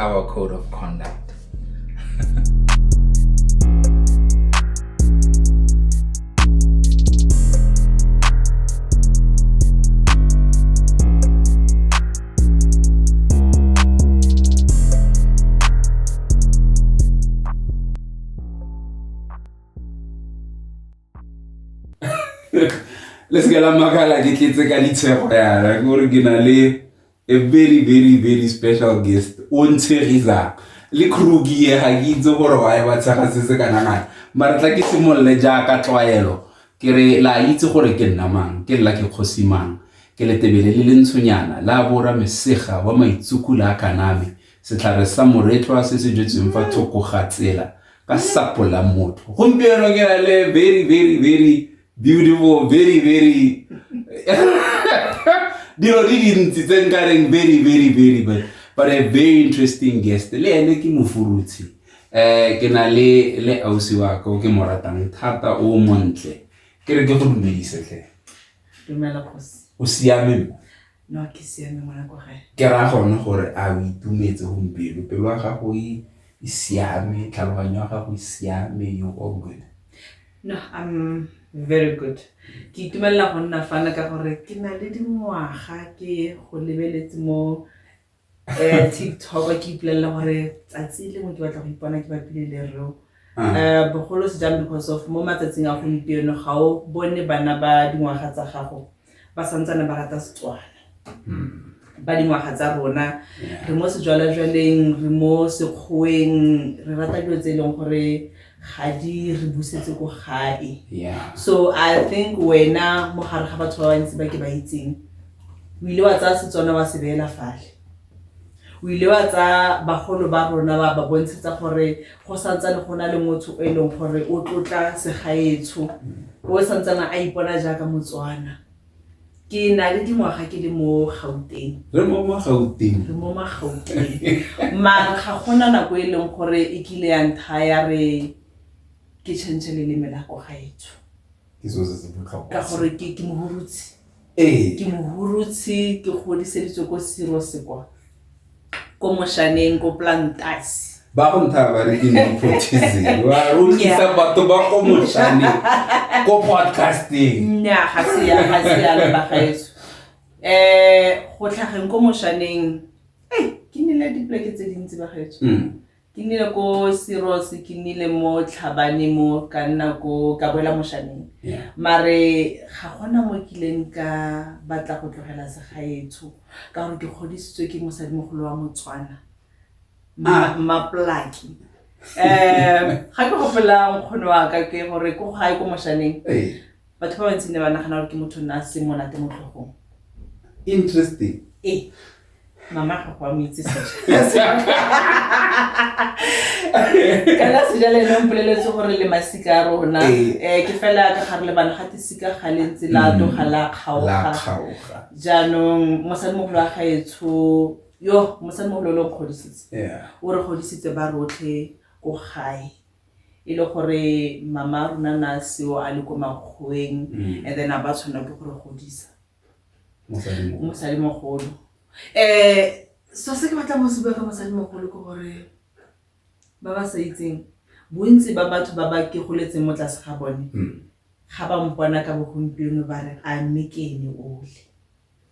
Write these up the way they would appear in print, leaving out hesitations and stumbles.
our code of conduct. Le seke la makala ke tletse ka ditshego yana ke gore ke na le a very very very special guest o ntshegisang le crew ke ye ga ke itse gore why ba tshega se se kana-kana mara tla ke simolole jaaka tlwaelo ke re la itse gore ke nna mang ke lla ke kgosi mang ke letebele le lentshonyana la bora mesega wa maitsuku la kaname setlhare sa moretlwa se se jetsweng fa thoko ga tsela ka sapo la motho gompieno ke na le very very very beautiful very very dilo di dintsi tse nkareng very very very but, but a very interesting guest le ene ke mofurutshi um ke na le le ausi wa ka o ke mo ratang thata o montle ke re ke go dumedise tlhe. Dumela kgosi. O siame mma? No, ke siame ngwana kwa gae. Ke raya gone gore a o itumetse gompieno, pelo ya gago e e siame, tlhaloganyo ya gago e siame, you all good? No, I'm very good. Ke itumelela go nna fana ka gore ke na le dingwaga ke go lebeletse mo TikTok ke ipolelela gore tsatsi lengwe ke batla go ipona ke bapile le reo. Bogolo sejang because of mo matsatsing a gompieno ga o bone bana ba dingwaga tsa gago ba santsane ba rata Setswana. Ba dingwaga tsa rona re mo sejwalejwaleng, re mo sekgoweng, re rata dilo tse e leng gore ga di re busetse ko gae. So I think wena mo gare ga batho ba bantsi ba ke ba itseng o ile wa tsaya Setswana wa se beela fale. O ile wa tsaya bagolo ba rona wa ba bontshetsa gore go santsane go na le motho o e leng gore o tlotla segaetsho, o santsane a ipona jaaka Motswana. Ke na le dingwaga ke le mo Gauteng. Re mo Magauteng. Re mo Magauteng. Mara ga gona nako e leng gore e kile ya nthaya re ke change leleme la ko gaetsho. Ke selo se se botlhokwa. Ka gore ke ke mohurutshi. Ee. Ke mohurutshi, ke godiseditswe ko Sirose kwa. Ko Moshaneng, ko Plantasi. Ba go nthaya ba re ke nepotism. Ba re o tlisa batho ba ko Moshaneng ko podcasting. Nnyaa, ga se ya, ga se yalo bagaetsho. Go tlhageng ko Moshaneng, ke nnile dipoleke tse dintsi bagaetsho. Ke nnile ko Siros, ke nnile mo Tlhabane mo, ka nna ko, ka boela Moshaneng. Mare ga gona mo kileng ka batla go tlogela segaetsho ka gore ke godisitswe ke mosadimogolo wa Motswana, Mmaplaki. Ga ke gopola nkgono wa ka ke gore ko gae ko Moshaneng, batho ba bantsi ne ba nagana gore ke motho nna a seng monate mo tlhogong. Interesting. Ee. Mama ga go a mo itse kana sejale ene o mpoleletse gore le masika a rona ke fela ka gare le bana ga te sika ga le ntse la toga la kgaoga. Jaanong mosadimogolo wa gaetsho yo mosadimogolo o le nkgodisitse o re godisitse ba rotlhe ko gae e le gore mama rona na seo a le ko makgoweng and then a ba tshwanela ke gore godisa mosadimogolo. So se ke batlang go se bua ka mosadimogolo ke gore ba ba sa itseng bontsi ba batho ba ba ke goletseng mo tlase ga bone ga ba mpona ka bogompieno ba re a mme ke ene ole.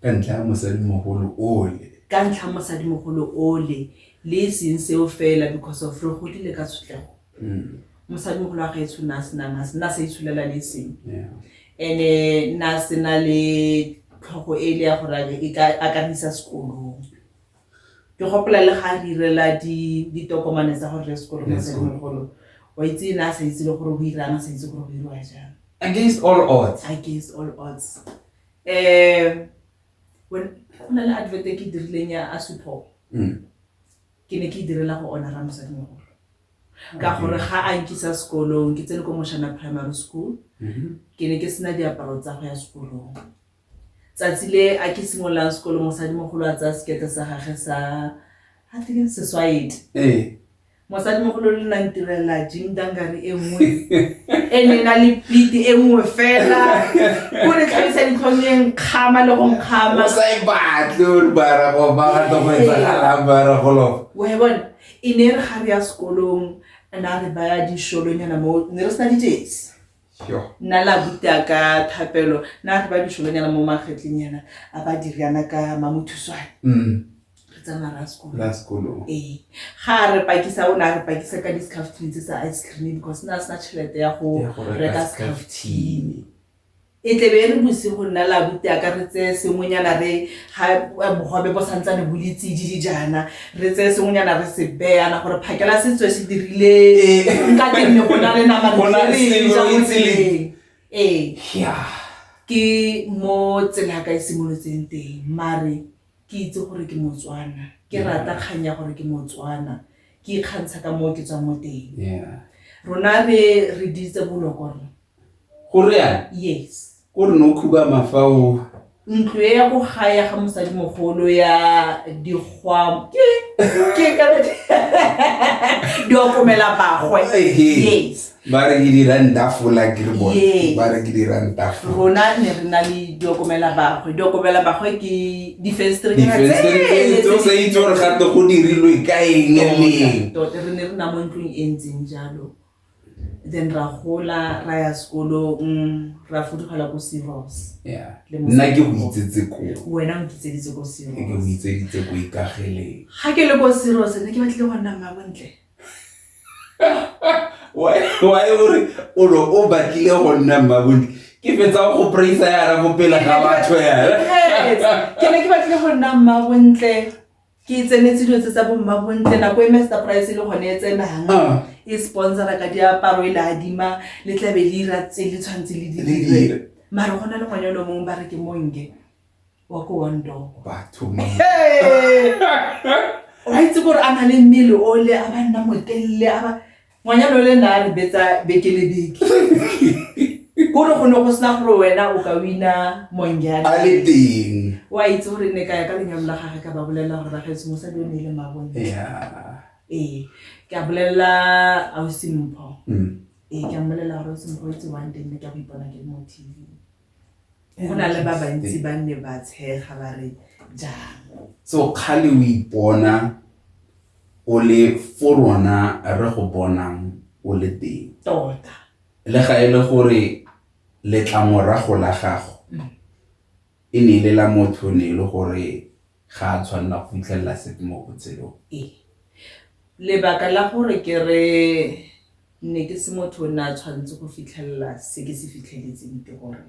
Ka ntlha ya mosadimogolo ole. Ka ntlha ya mosadimogolo ole le e seng seo fela because of re godile ka tshotlego. Mosadimogolo wa gaetsho na sena na sa itsholela le seng. Ene na sena le tlhogo e le ya gore e ka akanisa sekolong. Ke gopola le ga re irela ditokomane tsa gore re sekolo mosadimogolo. Wa itse na sa itse le gore go irang, a sa itse gore go irwa jang. Against all odds. Against all odds. When go na le advert e ke dirileng ya Asupo. Ke ne ke direla go honora mosadimogolo. Ka gore ga a nkisa sekolong, ke tsene ko Moshana Primary School. Ke ne ke sena diaparo tsa go ya sekolong. Tsatsi le a ke simololang sekolo mosadimogolo a tsaya sekete sa gagwe sa a ke seswaedi. Mosadimogolo le nna ntirela Jim Dangari e nngwe. E ne na le plate e nngwe fela, ko re tlhabisa ditlhong e nkgama le go nkgama. O sa e batle gore bara go ba rata go etsagalang bara go lofa. Wa e bona, e ne re ga re ya sekolong, na re baya dišolonyana mo, ne re sena dijesi. Nna la buta ka thapelo, na re ba dišolonyana mo magetleng yana, a ba diriana ka mamothuswane. Re tsamaya ra sekolo. La sekolong. Ee, ga a re pakisa, o ne a re pakisa ka di-scarf tin tse tsa ice cream, because na sena tšhelete ya go Ya go reka reka scarf scarf tin. E tlebe e re bosigo nna la buta ka re tseye sengwenyana re ga bogobe bo santsane bo le tsididi jaana, re tseye sengwenyana re se beyana gore phakela se tswe se dirile nka teng ne go na le nama Go na re le tle re ja sengwe mo e tseleng. tseleng. Ee. Yeah. Ke mo tsela ka e simolotseng teng, mare ke itse gore ke Motswana, ke rata kgang ya gore ke Motswana, ke ikgantsha ka moo ke tswang mo teng. Rona re re ditse boloko rona. Gore yana? Yes. Ko re no khubama fa o Ntlo e ya ko gae ya ga mosadimogolo ya digwa, ke ka di okomela bagwe. Yes. Ba re ke diranta fola ke re bone. Yes. Ba re ke diranta fola. Rona ne re na le diokomela bagwe. Diokomela bagwe ke difenstere Di fensetere tse o sa itse gore gape go dirilwe ka eng le eng. Tota, re ne re na mo ntlong e ntseng jalo. Then ra gola, ra ya sekolong, ra fudugela ko Seros. Yeah. Le Nna ke go mosadimogolo. itsetse ko. Wena o nkitseditse ko Seros. Ke go itseditse ko Ikageleng. Ga ke le ko Seros, ne ke batlile go nna mmabontle. Why gore o no o batlile go nna mmabontle? Ke fetsa go praise yana mo pele ga batho yana. Yes. Ke ne ke batlile go nna mmabontle. Ke tsenetse dilo tse tsa bo mmabontle, nako e Mr Price le gone e tsenang. E sponsora ka diaparo, e le adima, le tlabe le ira tse le tshwanetse le di Le dire. dire. Mara go na le ngwanyana o mongwe ba re ke Monge wa ko Wondong. Batho mo. Hey! Wa itse gore a na le mmele o le, a ba nna motelele, a ba ngwanyana o le nna a re betsa beke le beke. Kore go ne go sena gore wena o ka wina Monge a A le teng. Wa itse gore ne ka ya ka lenyalo la gagwe ka ba bolelela gore bagaetsho mosadi o ne e le mmabontle. Yeah. Ee, ke a bolelela ausi Mpho. Ee, ke a mmolelela gore ausi Mpho o itse one day nne ke a go ipona ke le mo TV. Go na le ba bantsi ba nne ba tshega ba re jang. So kgale o ipona o le fo rona re go bonang o le teng. Tota. Le ga e le gore letlamorago la gago e ne e le la motho, ne e le gore ga a tshwanela go fitlhelela sepe mo botshelong. Ee. Lebaka la gore ke re ne ke se motho o ne a tshwanetse go fitlhelela se ke se fitlheletseng ke gore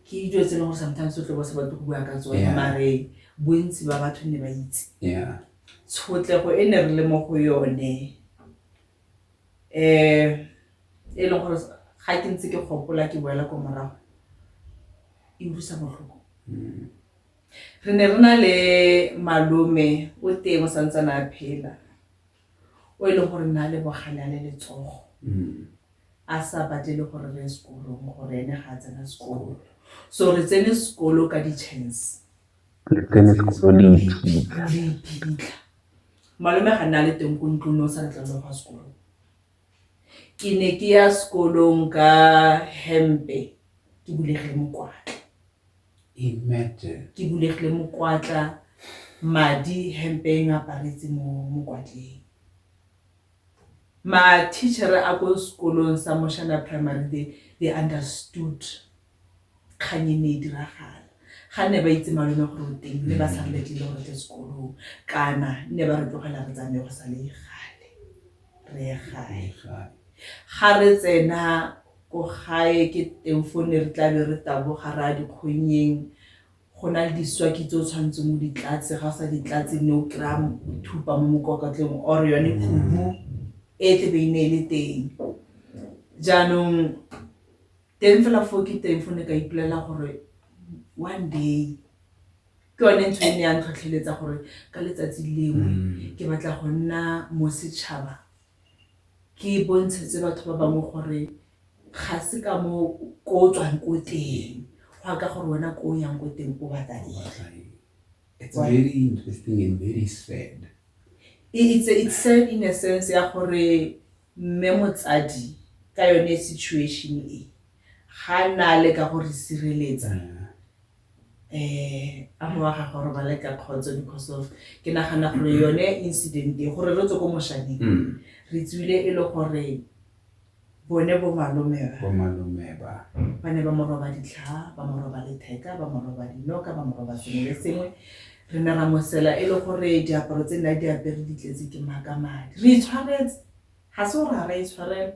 ke dilo tse e leng gore sometimes o tle bo sa batle go bua ka tsone, mare bontsi ba batho ne ba itse. Tshotlego e ne re le mo go yone, e leng gore ga ke ntse ke gopola ke boela ko morago, e utlwisa botlhoko. Re ne re na le malome o teng o santsane a phela, o e leng gore nna le bogale a le letsogo. A sa batle le gore re ye sekolong, gore ene ga a tsena sekolo. So re tsene sekolo ka di-chance. Le tsene sekolo le iphitlha. Le iphitlha. Malome ga nna le teng ko ntlong, ne o sa letlelelwa go ya sekolong. Ke ne ke ya sekolong ka hempe, ke bulegile mokwatla. Imagine. Ke bulegile mokwatla, madi hempe e ngaparetse mo mokwatleng. Ma teacher a ko sekolong sa Moshana Primary, they understood kgang e ne e diragala. Ga ne ba itse malome gore o teng, mme ba sa re letlele gore tle sekolong, kana ne ba re tlogela re tsamaye go sa le gale, re ye gae. Ga re tsena ko gae ke teng fo ne re tla be re taboga re ya dikgonyeng, go na le diswaki tse o tshwanetseng o di tlatse, ga o sa di tlatse ne o kry-a thupa mo mokokotleng or yone khubu e tlebe e ne e le teng. Jaanong teng fela foo ke teng fo ne ka ipolela gore one day ke yone ntho e ne ya ntlhotlheletsa gore ka letsatsi lengwe ke batla go nna mo setšhaba, ke bontshetse batho ba bangwe gore ga se ka mo ko o tswang ko teng, go ya ka gore wena ko o yang ko teng o batla eng. It's very interesting and very sad. It's sad in a sense ya gore mme motsadi Ka yone situation e, ga na le ka go re sireletsa, a mo wa gagwe robale ka kgotso, because of ke nagana gore yone incident e, gore re tswe ko moshaneng, re tswile e le gore bone bo malome ba, Bo malome ba. Ba ne ba mo roba ditlhaa, ba mo roba letheka, ba mo roba dinoka, ba mo roba sengwe le sengwe. Re ne ra mosela e le gore diaparo tse nna di apere di tletse ke maaka madi. Re itshwaretse, ga se gore ga re itshwarela.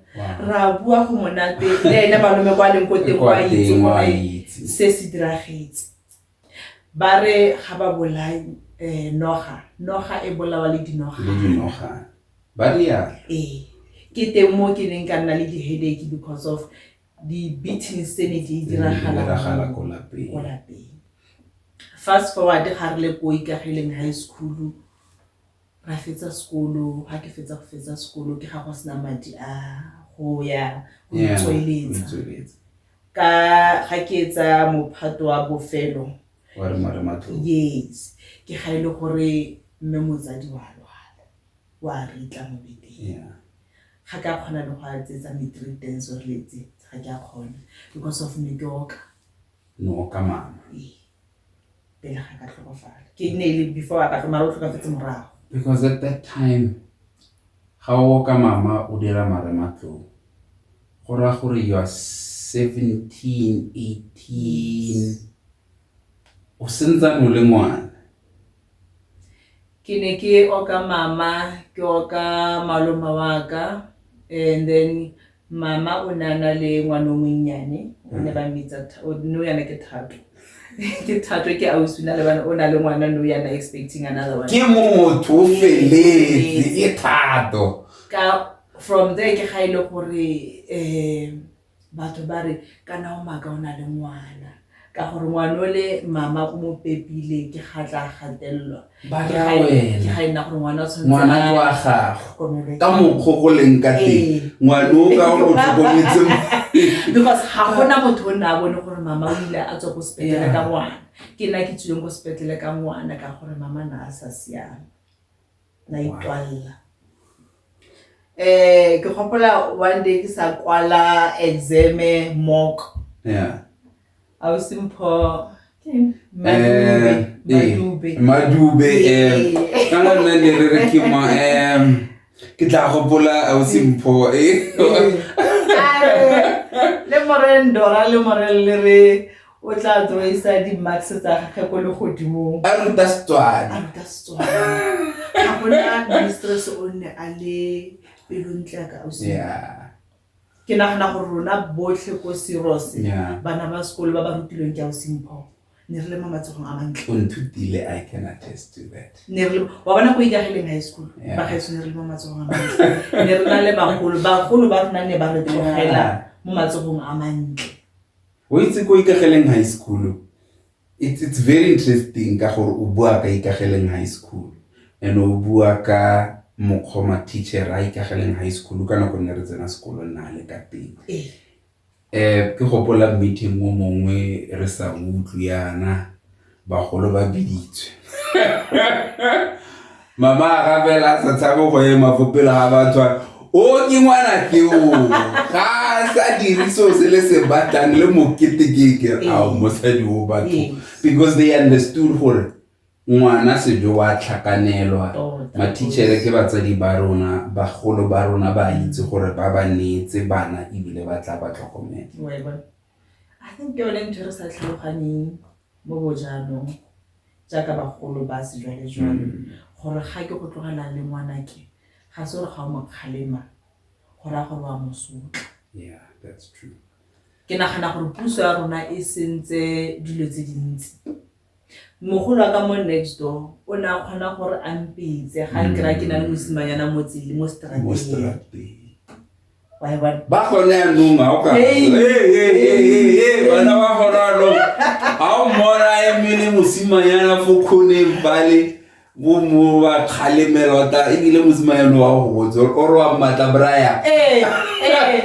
Ra bua go monate le ene malome kwa leng ko teng, Kwa wa itse teng wa gore itse. Se se diragetse. Ba re ga ba bolae noga, noga e bolawa le dinoga. Le dinoga. Ba rialo. Ee, ke teng mo ke neng ka nna le di-headache because of di-beatings tse ne di Diragala diragala ko lapeng. Ko lapeng. Fast forward, ga re le ko Ikageleng High School, ra fetsa sekolo. Ga ke fetsa go fetsa sekolo, ke ga go sena madi a go ya go itsweletsa. Go itsweletsa. Ka ga ke etsa mophato wa bofelo, Wa re mare matlou. Yes, ke ga e le gore mme motsadi wa lwala, wa ritla mo beteng. Ga ka kgona le go a tsetsa matric dance or letse, ga ke a kgona because of ne ke oka. No ka mama. Ee, pele ga ka tlhokofala, ke ne e le before a ka, mara o tlhokafetse morago. Because at that time, ga o ka mama o dira mare matlou, go raya gore you are 17, 18, o sentsane o le ngwana. Ke ne ke oka mama, ke oka malome wa ka, and then mama o ne a na le ngwana o monnyane, o ne ba mmitsa nou yana ke Thato, ke Thato, ke ausi, o na le bana, o na le ngwana nou yana, expecting another one. Ke motho o feletse ke Thato. Ka from there ke ga e le gore batho ba re kana o maaka, o na le ngwana, ka gore ngwana o le mama o mo pepile, ke ga tla gatelelwa. Ba Ke ra ga e wena ga e nna gore ngwana o tshwanetse ngwana a ke wa gago tlhokomelwe. Ka mokgwa go leng ka teng, ngwana o ka gore o tlhokometse. Because ga gona motho o nne a bone gore mama o ile a tswa ko sepetlele ka ngwana. Ke nna ke tswileng ko sepetlele ka ngwana, ka gore mama na a sa siama, na itwalla. Ke gopola one day ke sa kwala exam mock. Ausi Mpho ke eng? Madube. Madube. Madube, kana nna ne re re ke ma ke tla gopola ausi Mpho. Le more Ndora, le more le re o tla tloisa di-marks tsa gagwe ko legodimong. A ruta A Setswana. Ruta Setswana. Ga gona mistress o nne a le pelontle ka ausi. Ke nagana gore rona botlhe ko Seros, bana ba sekolo ba ba rutilweng ke ausi Mpho, ne re le mo matsogong a mantle. O nthutile, I can attest to that. Ne re le, wa bona ko Ikageleng High School, bagaetsho, ne re le mo matsogong a mantle. Ne re na le bagolo, bagolo ba rona ne ba re tlogela mo matsogong a mantle. O itse ko Ikageleng High School, it's very interesting ka gore o bua ka Ikageleng High School and o bua ka mokgwa ma-teacher a Ikageleng High School ka nako ne re tsena sekolo nna le ka teng. Ke gopola meeting o mongwe re sa utlwe yana, bagolo ba biditswe, mama a gapela a sa tshabe go ema fo pele ga batho a re, o ke ngwana ke o ga a sa dire seo se le se batlang le moketekeke ao mosadi o batho, because they understood gore ngwana sejo wa tlhakanelwa. Matitšhere ke batsadi ba rona, bagolo ba rona ba itse gore ba ba neetse bana ebile ba tla ba tlhokomela. Wa e bona? I think ke yone ntho e re sa tlhaloganyeng mo bojaanong jaaka bagolo ba sejwalejwale, gore ga ke go tlogela le ngwanake, ga se gore ga o mo kgalema go raya gore wa mo sotla. Yeah, that's true. Ke nagana gore puso ya rona e sentse dilo tse dintsi. Mogolo wa ka mo next door o ne a kgona gore a mpitse ga nkry-a ke na le mosimanyana mo tseleng, mo Mo strateng. strateng. Wa e bona? Ba gone yanong ga o ka Hey. Hey, hey, hey, hey, hey, bana ba gone yanong ga o mmona a emele mosimanyana fo kgoneng bale bo mo ba kgalemela ta, ebile mosimanyana wa go botse gore o re wa mmatla braya. Ee, ee,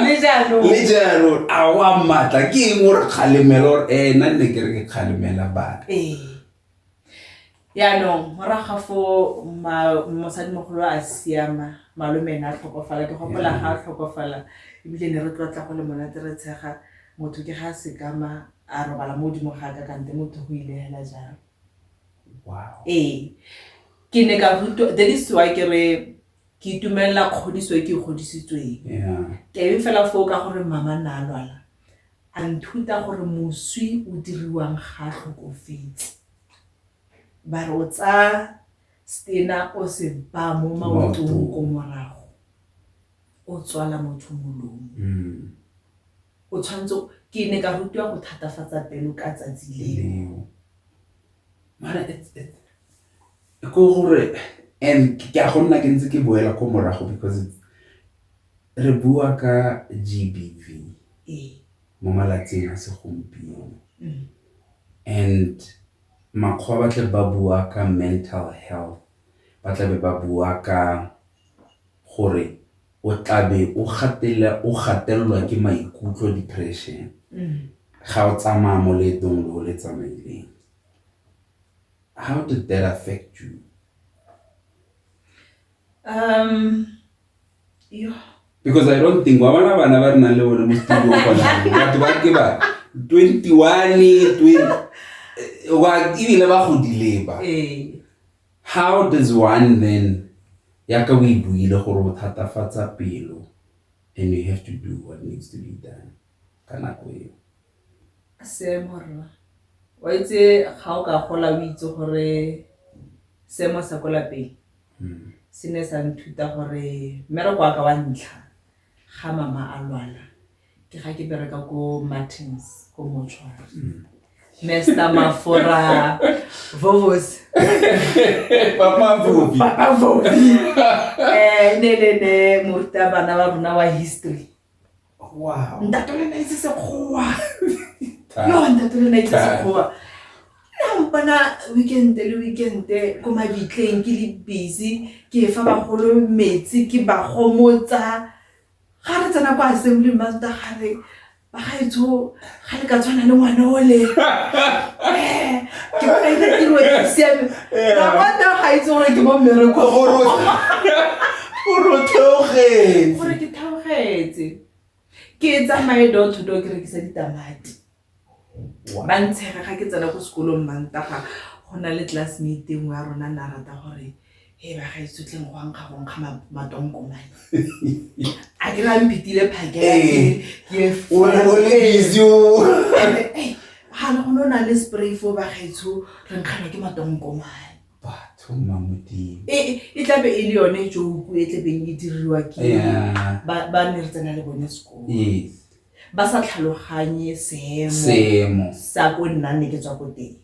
le jaanong. Le jaanong a wa mmatla, ke eng o re kgalemela? Ore nna nne ke re ke kgalemela bana. Ee. Yaanong morago ga foo mosadimogolo a siama, malome ene a tlhokofala. Ke gopola ga a tlhokofala ebile ne re tlotla go le monate re tshega, motho ke ga a sekama a robala mo godimo ga ka kante motho go ile hela jalo. Wow. Ee, ke ne ka rutwa, that is why ke re ke itumelela kgodiso e ke e godisitsweng. Ke eme fela foo ka gore mama nna a lwala, a nthuta gore moswi o diriwang ga a tlhokofetse. Ba re o tsaya stena o se baya mo maotong ko morago, o tswala motho molomo. O tshwanetse, ke ne ka rutiwa go thatafatsa pelo ka tsatsi leo. Mara ko gore, and ke a go nna ke ntse ke boela ko morago because re bua ka GBV mo malatsing a segompieno. And makgowa ba tle ba bua ka mental health, ba tlabe ba bua ka gore o tlabe o gatelelwa ke maikutlo, depression, ga o tsamaya mo leetong le o le tsamaileng. How did that affect you? Because I don't think wa bona bana ba re nang le bone mo studio gona, batho ba ke ba 21, 20, wa ebile ba godile ba. How does one then, yaka o e buile gore o thatafatsa pelo and you have to do what needs to be done ka nako eo? Seemo rra, wa itse ga o ka gola o itse gore seemo sa ko lapeng se ne sa nthuta gore mmereko wa ka wa ntlha ga mama a lwala ke ga ke bereka ko Martins ko mortuary. Mr Mafora Vovos. Papa Vovi. Papa Vovi. Ne le ne moruta bana ba rona wa history. Wow. Ntate le na itse sekgowa. Yo, ntate le na itse sekgowa. Nna mpona weekend le weekend ko mabitleng ke le busy, ke fa bagolo metsi, ke ba gomotsa. Ga re tsena kwa assembly master ga re ba gaetsho ga le ka tshwana le ngwana ole. Ke bona e le tiro e siame. Ka bona ga itse gore ke mo mmerekong. Gore o theogetse. Gore ke theogetse. Ke tsamaye door to door ke rekisa ditamati. Ba ntshega ga ke tsena ko sekolong Mantaga, go na le classmate nngwe ya rona na rata gore he ba gaetsho tleng go ankga go nkga matonkomane. A ke ra mphetile phakela ke O le busy o. Ga le gone o na le spray fo ba gaetsho re nkganwa ke matonkomane. Batho Mmamodimo. E tlabe e le yone joke e tlebeng e diriwa ke ba ne re tsena le bone sekolo. Ba sa tlhaloganye seemo sa ko nna ne ke tswa ko teng.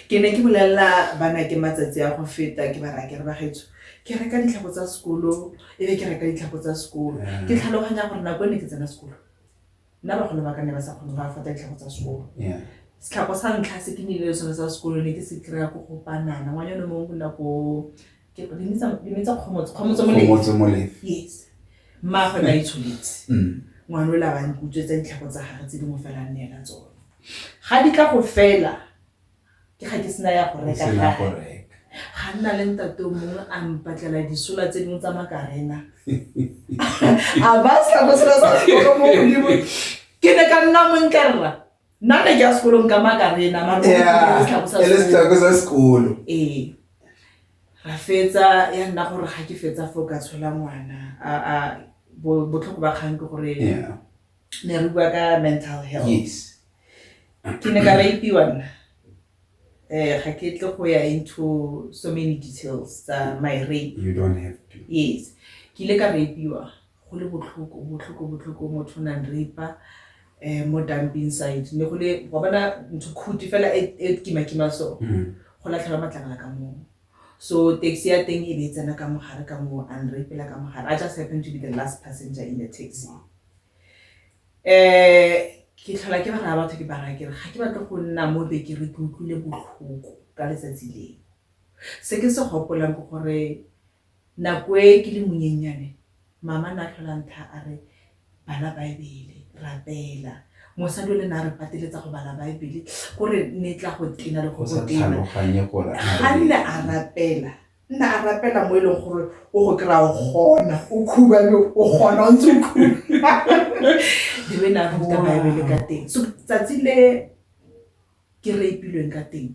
Ke ne ke bolelela bana ke matsatsi a go feta ke ba raya ke re bagaetsho ke reka ditlhako tsa sekolo e be ke reka ditlhako tsa sekolo. Ke tlhaloganya gore nako e ne ke tsena sekolo nna bagolo ba ka ne ba sa kgone go afota ditlhako tsa sekolo. Setlhako sa ntlha se ke nnile le sone sa sekolo ne ke se kry-a ko go panana. Ngwanyana mongwe go nna ko ke dimetsa Kgomotso Molefe. Kgomotso Molefe. Yes. Mmaagwe ne a itsholetse. Ngwana o la ba nkutswetsa ditlhako tsa gagwe tse dingwe fela a nneela tsone. Ga di tla go fela ke ga ke sena ya go reka gape. Ga nna le ntate o mongwe a mpatlela disola tse dingwe tsa makarena. A ba setlhako sela sa sekolo mo godimo. Ke ne ka nna montle rra. Nna ne ke ya sekolong ka makarena, mara e le setlhako sa sekolo. Ee. Ra fetsa ya nna gore ga ke fetsa foo ka tshola ngwana. A botlhoko ba kgang ke gore ne re bua ka mental health. Yes. Ke ne ka rapiwa nna. Ga ke tle go ya into so many details tsa my rape. You don't have to. Yes. Ke ile ka rapiwa go le botlhoko, botlhoko, botlhoko, motho o nang rape mo dumping site. Ne go le, wa bona ntho khuti fela e kima-kima so. Go latlhelwa matlakala ka moo. So taxi ya teng e be e tsena ka mogare ka moo, a nrapela ka mogare. I just happened to be the last passenger in the taxi. Ke tlhola ke ba raya batho ke ba raya ke re ga ke batle go nna mo be ke re ke utlwile botlhoko ka letsatsi leo. Se ke se gopolang ke gore nako e ke le monyenyane, mama na tlhola ntha a re bala Baebele, rapela. Mosadi o le ne a re pateletsa go bala Baebele, kore ne tla go tena le go O sa go tena. tlhaloganye gore a Ga re- nne a rapela, nna a rapela mo e leng gore o go kry-a o kgona, o khubame, o kgona, o ntse o khubame. The way ne a ruta Wow. Baebele ka teng. So tsatsi le ke rape-ilweng ka teng,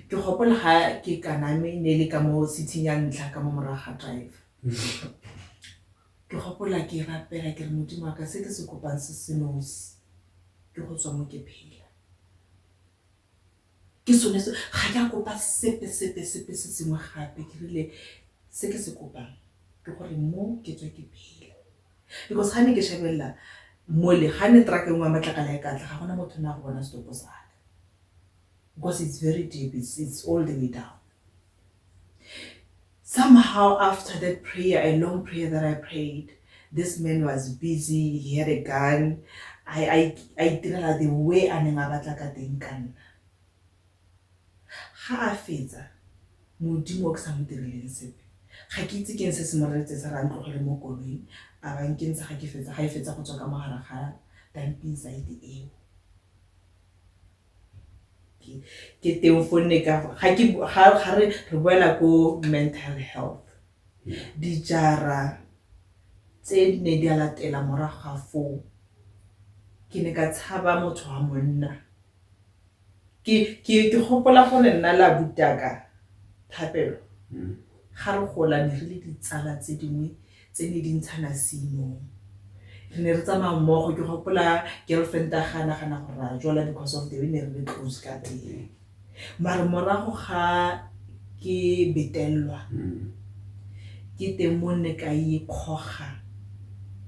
ke gopola ga ke kaname, ne e le ka mo seat-ing ya ntlha ka mo morago ga driver. Ke gopola ke rapela ke re, Modimo wa ka, se ke se kopang se se nosi ke go tswa mo ke phela. Ke sone se ga ke a kopa sepe sepe sepe se sengwe gape. Ke rile se ke se kopang ke gore mo ke tswe ke phela, because ga ne ke shebelela mole, ga ne truck e nngwe ya matlakala e ka tla, ga gona motho ne a go bona setopo sa ka, because it's very deep, it's all the way down. Somehow after that prayer, a long prayer that I prayed, this man was busy, he had a gun. I itirela the way a neng a batla ka teng ka nna. Ga a fetsa, Modimo o ke sa mo dirileng sepe, ga ke itse ke eng se se mo reretse sa re a ntlogele mo koloing, a ba nkentsha. Ga ke fetsa, ga e fetsa go tswa ka mogare ga dumping site eo, ke teng fonne ka ga ke ga re re boela ko mental health. Dijara tse ne di a latela morago ga foo, ke ne ka tshaba motho wa monna. Ke gopola gore nna le abutaka Thapelo, ga re gola ne re le ditsala tse dingwe tse ne di ntshana seinong, re ne re tsamaya mmogo. Ke gopola girlfriend a ga nagana gore ra jola because of the way ne re le close ka teng. Mare morago ga ke betelelwa, ke teng mo nne ka ikgoga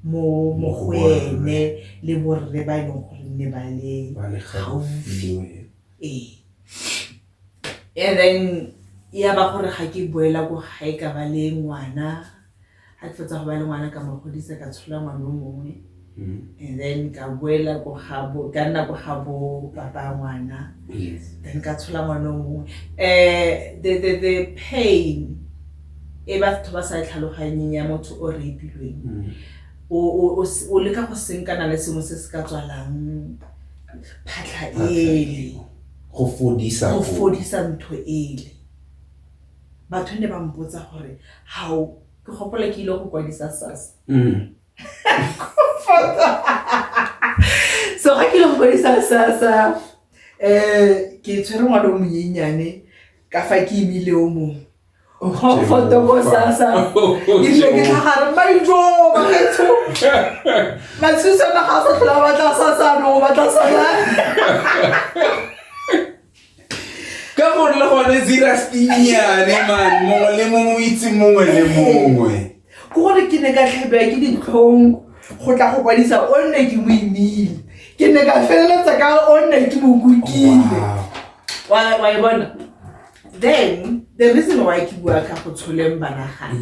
mo go ene le borre ba e leng gore ne ba le Ba le gaufi. Gaufi. Ee, and then ya ba gore ga ke boela ko gae ka ba le ngwana. Ga ke fetsa go ba le ngwana, ka mo godisa, ka tshola ngwana o mongwe, and then ka boela ko gabo, ka nna ko gabo papa ngwana. Then ka tshola ngwana o mongwe. The pain e batho ba sa e tlhaloganyeng ya motho o rape-ilweng, o leka go senkana le sengwe se se ka tswalang phatlha ele. Go fodisa. Go fodisa ntho ele. Batho ne ba mpotsa gore how. Ke gopola ke ile go kwadisa SASSA. So ga ke ile go kwadisa SASSA, ke tshwere ngwana o monyenyane ka fa ke imile o mongwe. Comfort ko SASSA ebile ke tlhagare maijo bagaetsho matshusana ga a sa tlhola a batla SASSA, no o batla sona. Ka gore le gone Zeerust e nnyane man, mongwe le mongwe o itse mongwe le mongwe. Ke gore ke ne ka tlhabiwa ke ditlhong go tla go kwadisa o nne ke mo imile. Ke ne ka feleletsa ka o nne ke mo kukile. Wa e bona. Then the reason why ke bua ka go tsholeng bana gaka,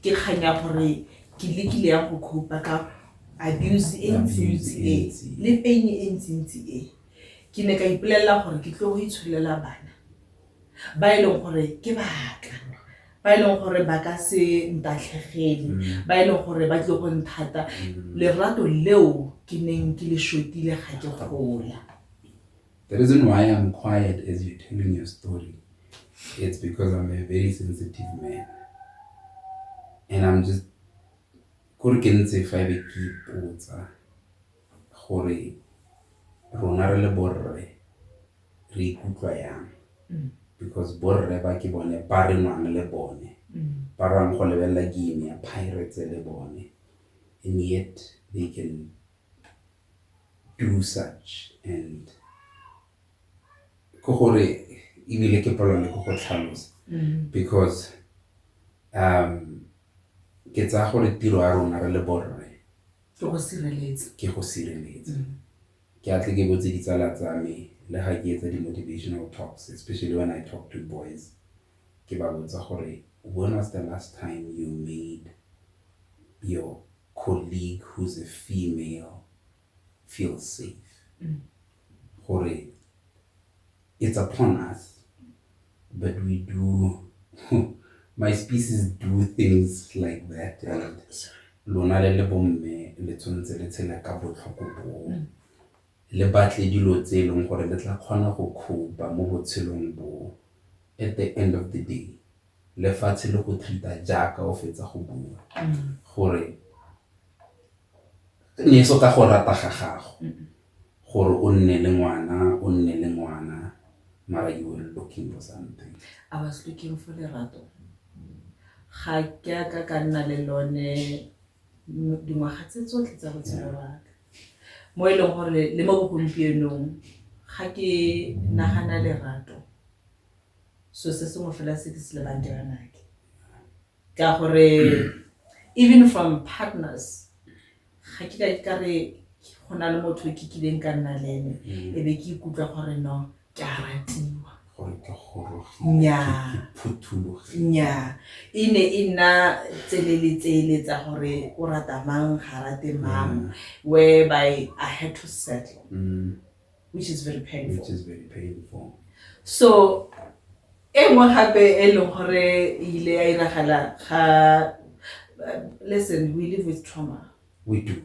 ke kgang ya gore ke lekile yang go cope ka abuse e ntsintsi e Abuse e ntsi. Le pain e ntsintsi e. Ke ne ka ipolelela gore ke tlo go itsholela bana ba e leng gore ke baka, ba e leng gore ba ka se ntatlhegele, ba e leng gore ba tlile go nthata lerato leo ke neng ke le shotile ga ke gola. The reason why I'm quiet as you're telling your story, it's because I'm a very sensitive man. And I'm just, kore ke ntse fa be ke ipotsa gore rona re le borre re ikutlwa yang, because borre ba ke bone ba re nwang le bone, ba rang go lebelela game ya Pirates le bone, and yet they can do such. And ke gore ebile ke palelwa le ke go tlhalosa, because ke tsaya gore tiro ya rona re le borre ke go sireletsa. Ke go sireletsa. Ke atle ke botse ditsala tsa me le ga ke etsa di-motivational talks, especially when I talk to boys, ke ba botsa gore, when was the last time you made your colleague who's a female feel safe? Gore it's upon us, but we do, my species do things like that, and lona le le bomme le tshwanetse le tshela ka botlhoko boo. Le batle dilo tse e leng gore le tla kgona go copa mo botshelong bo. At the end of the day, lefatshe le go treat-a jaaka o fetsa go bua gore ne so ka go rata ga gago gore o nne le ngwana, o nne le ngwana, mara you were looking for something. I was looking for lerato. Ga ke a ka ka nna le lone dingwaga tse tsotlhe tsa botshelo ba ka. Mo e leng gore le mo bogompienong ga ke nagana lerato, so se sengwe fela se ke se lebang ke banake. Ka gore even from partners, ga ke ka ke ka re go na le motho o ke kileng ka nna le ene, e be ke ikutlwa gore no, ke a ratiwa. Gore ke gorogile, Nnyaa. ke phuthologile. Nnyaa, e ne e nna tsele le tsele tsa gore o rata mang, ga rate mang, whereby I had to settle, which is very painful. Which is very painful. So e nngwe gape e leng gore e ile ya iragala ga, listen, we live with trauma. We do.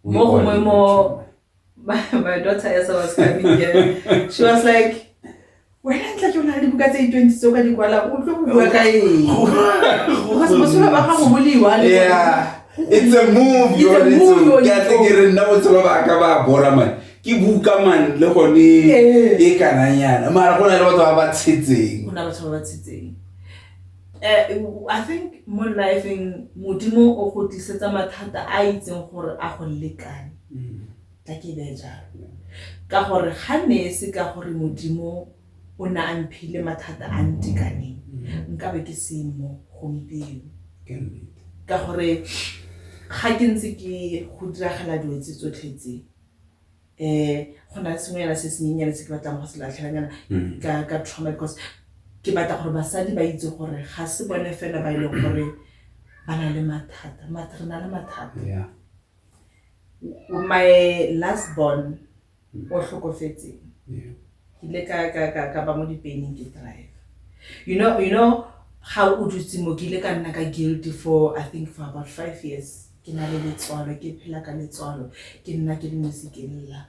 We Mo all gongwe live with mo trauma. My daughter Esa was coming here. She was like, wena ntla ke o na le dibuka tse di-20 tse o ka di kwalang, o tlo go bua ka eng? Because botshelo ba gago bo le one. Yeah. It's a movie It's a on its movie own. on Ke a its tle ke own. re nna botshelo ba ka ba bora man. Ke buka man le gone e kananyana. Mara go na le batho ba ba tshetseng. Go na batho ba ba tshetseng. I think mo lifeng Modimo o go tlisetsa mathata a itseng gore a go lekane. Tla ke beye jalo. Ka gore ga ne se ka gore Modimo o ne a mphile mathata a ntekaneng, nkabe ke se mo gompieno. Ke nnete. Ka gore ga ke ntse ke go diragala dilo tse tsotlhe tse, go na le sengwenyana se senyenyane se ke batlang go se latlhelanyana ka trauma, because ke batla gore basadi ba itse gore ga se bone fela ba e leng gore ba na le mathata. Re na le mathata. My last born o tlhokofetseng. Ke ile ka ba mo dipeining ke drive. You know ga o dutse mo, ke ile ka nna ka guilty for, I think, for about 5 years. Ke na le letswalo, ke phela ka letswalo, ke nna ke le nosi ke lla.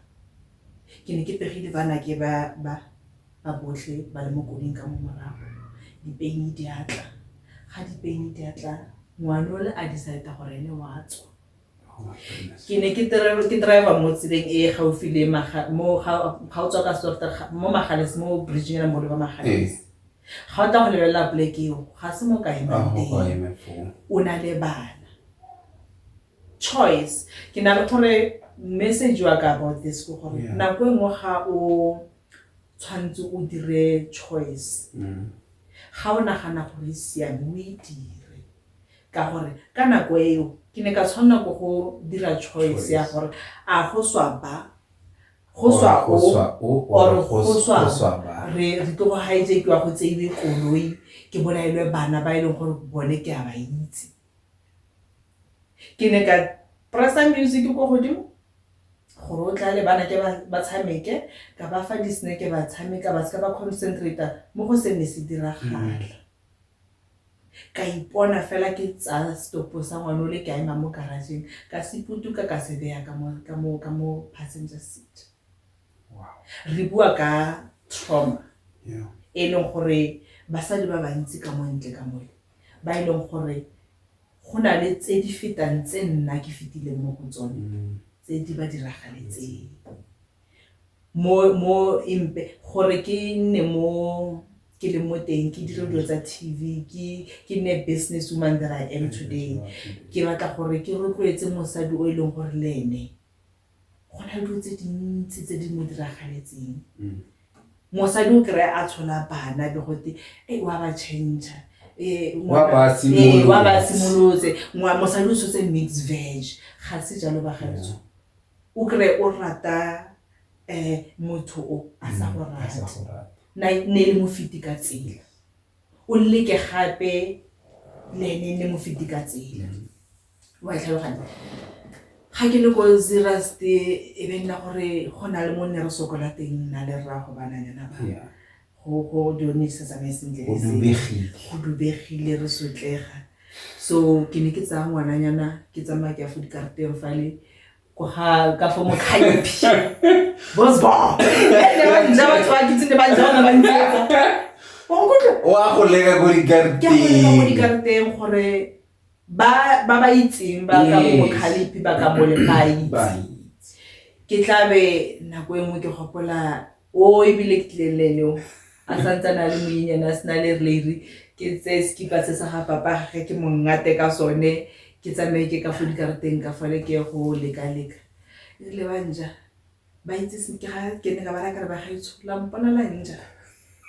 Ke ne ke pegile bana ke ba botlhe ba le mo koloing ka mo morago. Dipeini di a tla. Ga dipeini di a tla, ngwana ole a decide gore ene wa tswa. Oh my goodness. Ke ne ke driver mo tseleng e gaufi le mo ga o tswa ka Soweto, mo Magales, mo bridge-eng ena mo le ba Magales. Ga o tla go lebelela poleke eo, ga se mo ka emang Ah, go teng. eme foo. O na le bana. Choice. Ke na le gore message wa ka about this ke gore nako e nngwe ga o tshwanetse o dire choice, ga o nagana gore e siame, o e dire. Ka gore ka nako eo ke ne ka tshwanela ke go dira choice ya Choice. gore a go swa ba, go swa Or go o, swa o, or or go go swa go swa ba. re tlo go hijackiwa, go tseiwe koloi, ke bolaelwe bana ba e leng gore bone ke a ba itse. Ke ne ka pressa music ko godimo gore o tlale bana ke ba tshameke, ka ba fa di-snack ba tshameka, ba seka ba concentrate mo go se ne se diragala. Ka ipona fela ke tsaya setopo sa ngwana ole, ke a ema mo garageng, ka se putuka, ka se beya ka mo passenger seat. Wow. Re bua ka trauma e leng gore basadi ba bantsi ka mo ntle ka mole, ba e leng gore go na le tse di fetang tse nna ke fetileng mo go tsone, tse di ba diragaletseng. Mo empe gore ke nne mo ke le mo teng, ke dire dilo tsa TV, ke nne business woman that I am today. Ke batla gore ke rotloetse mosadi o e leng gore le ene go na le dilo tse dintsi tse di mo diragaletseng. Mosadi o kry-a a tshola bana be gote e wa ba change-a. Wa ba simolotse. Wa ba simolotse. Mosadi o tshotse mixed veg. Ga se jalo ba gaetsho. O kry-e o rata motho o a sa go A sa rate. go rate. Na ne e le mofeti ka tsela. O leke gape le ene e nne mofeti ka tsela. Wa e tlhaloganya? Ga ke le ko Zeerust e be nna gore go na le mo nne re sokola teng nna le rrago bananyana ba. Go dilo ne di sa tsamaye sentle Go le seng. dubegile. Go dubegile, re sotlega. So ke ne ke tsaya ngwananyana ke tsamaya ke ya fo dikarateng fale. Ko ga ka fo mokhaiphi bosbo ne ba nja batho ba kitse ne ba nja ba ntsietsa wa nkutlwa. Wa go leka ko Ke a go leka mo dikarateng. Dikarateng gore ba itseng ba ka mo mokhaliphi ba ka mole ba Ba itse. Ke tla be nako e nngwe ke gopola o ebile ke tlileng le ene o a santsane a le monyenyane a sena le releiri, ke tseye sekipa se sa ga papa gage ke mo ngate ka sone, ke tsamaye ke ka fo dikarateng ka fale ke ye go leka-leka. Erile ba nja ba itse ke ga ke ne ka ba raya ka re, "Bagaetsho, la mpona la nja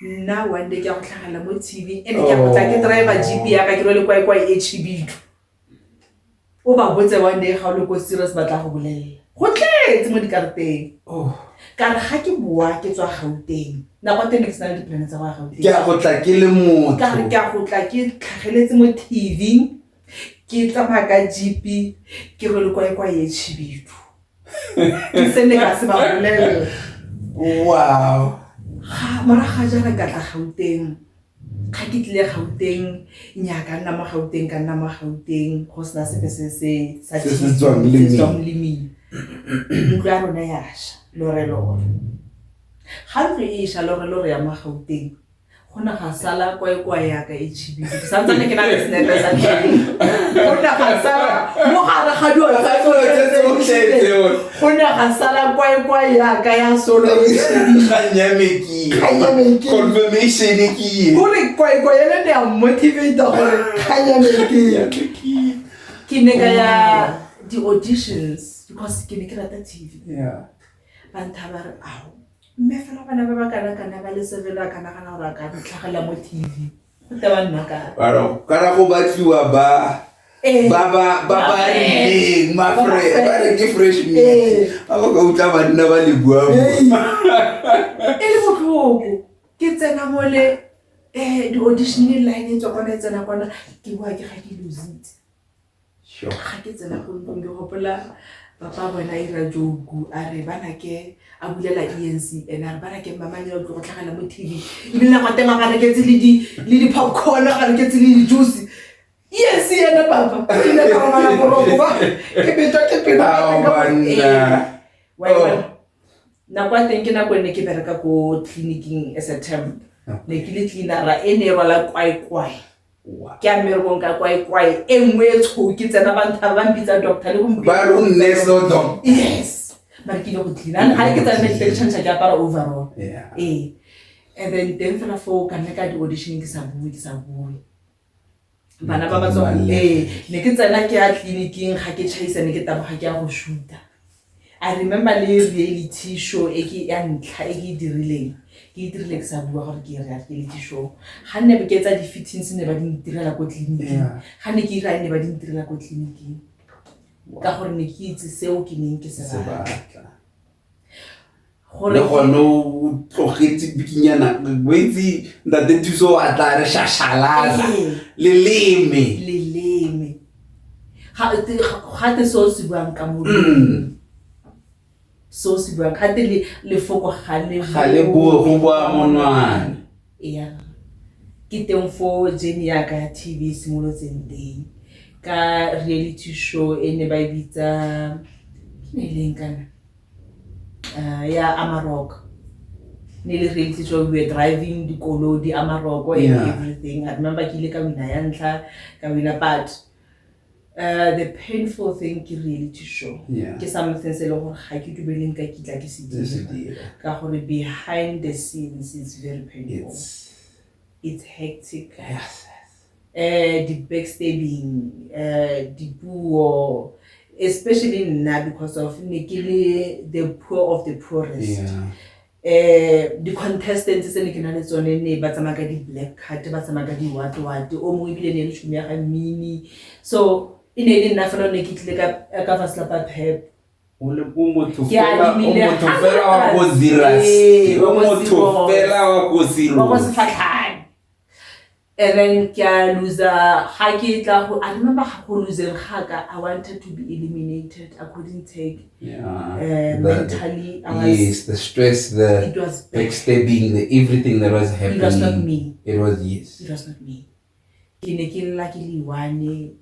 nna one day ke a go tlhagelela mo TV and ke a go tla ke driver jeep yaka ke rwele kwae-kwae e khibidu." O ba botse one day ga o le ko serious ba tla go bolelela go tletse mo dikarateng. Oh. Ka re ga ke boa ke tswa Gauteng, nako ya teng ne ke sena le di-plan tsa go ya Gauteng. Ke a go tla ke le Ka re motho. ke a go tla ke tlhageletse mo TV, ke tsamaya ka jeep, ke rwele kwae-kwae e khibidu, ke se ne ka se ba bolelela. Ga morago ga jara ka tla Gauteng. Ga ke tlile Gauteng, nnyaa, ka nna mo Gauteng, ka nna mo Gauteng go sena sepe se se sa Se se TV, tswang se se leming. Tswang leming. Ntlo ya rona ya ša lorelore. Ga ntlo e ša lorelore ya mo Gauteng, go ne ga sala kwae-kwae yaka e khibidu, ke santsane ke na le senepe sa teng. Go ne ga sala mo gare ga dilo tsa Dilo tse tsotlhe tseo. Go ne ga sala kwae-kwae yaka ya solo e khibidu. Kgang ya me ke e. Kgang ya me ke e. Confirmation ke e. Gore kwae-kwae ele ne ya motivate gore kgang ya me ke e. Ke ne ka ya di-auditions because ke ne ke rata TV. Ba ntha ba re, "Ao, mme fela bana ba ba kana-kana ba le seven a ka nagana gore a ka tlhagelela mo TV?" Go tewa nna ka Kana go batliwa ba ba rileng Ba ma ba ba re ke fresh meat. Ba ba ka utlwa banna ba le bua mo. E le botlhoko, ke tsena mole di-audition line e tswa kwana e tsena kwana, ke boa ke ga ke lositse. Ga ke tsena ko ntlong, ke gopola papa bona a ira joke, a re banake, a bulela ENC ene, a re banake, mamane o tlo go tlhagela mo TV. Ebile nako ya teng a ga reketse le di-popcorn, a ga reketse le di-juice. ENC ene papa, ke ile ka robala boroko ba ke betwa ke pelo ka Ao, teng ka banna. Ee. Wa e Oh. bona? Nako ya teng ke nako e ne ke bereka ko tleliniking as a temp, ne ke le cleanera e ne e rwala kwae-kwae. Ke a mmerekong ka kwae-kwae e nngwe e tshweu, ke tsena ba ntha ba mpitsa doctor le gompieno. Ba re o nurse o doc. Yes, mare ke ile go cleaner ga ke tsena ke change ke apara overall. Ee, and then teng fela foo ka nna ka di-audition ke sa bue, ke sa bue, bana ba ba tswa. Ee, ne ke tsena ke ya tleliniking, ga ke chaisa ne ke taboga ke ya go shoota. I remember le reality show e ke ya ntlha e ke e dirileng, ke e dirile ke sa bua gore ke reality show. Ga nne ke etsa di-fittings ne ba di ntirela ko tleliniking. Ga ne ke ira ne ba di ntirela ko tleliniking ka gore ne ke itse seo ke neng ke se Se batla. Batla. Gore Le gone o tlogetse bikinyana o itse ntate Thuso wa tla re shashalala. Leleme. Leleme ga te se o se buang ka molomo, se o se buang ga te lefoko ga le Ga le bue, go bua monwana. Ya, ke teng fo journey ya ka ya TV e simolotseng teng ka reality show e ne ba e bitsa ke ne e leng kana ya Amarok. Ne le reality show, we were driving dikoloi di Amarok and everything. I remember ke ile ka wina ya ntlha, ka wina, but the painful thing ke reality show ke something se e leng gore ga ke dumeleng ka kitla ke se Se se dira dira. ka gore behind the scenes it's very painful. It's It's hectic. Di-backstabbing, dipuo, especially nna because of ne ke le the poor of the poorest. Di-contestants tse ne ke na le tsone ne ba tsamaya ka di-black card, ba tsamaya ka di-what what, o mongwe ebile ne le tšhomi ya ga mmini, so e ne e le nna fela ne ke tlile ka vaslapa pep. O le o motho Ke fela o adimile motho fela wa ko Zeerust. Ee, O wa ko motho Zeerust. fela wa ko Wa ko Zeerust. Sefatlhane. And then ke a loser ga ke tla go, I remember ga go loseng ga ka, I wanted to be eliminated. I couldn't take mentally I was Yes, the stress, the it was bad. backstabbing, the everything that was It was not happening. me. It was, yes. It was not me. Ke ne ke lla ke le one.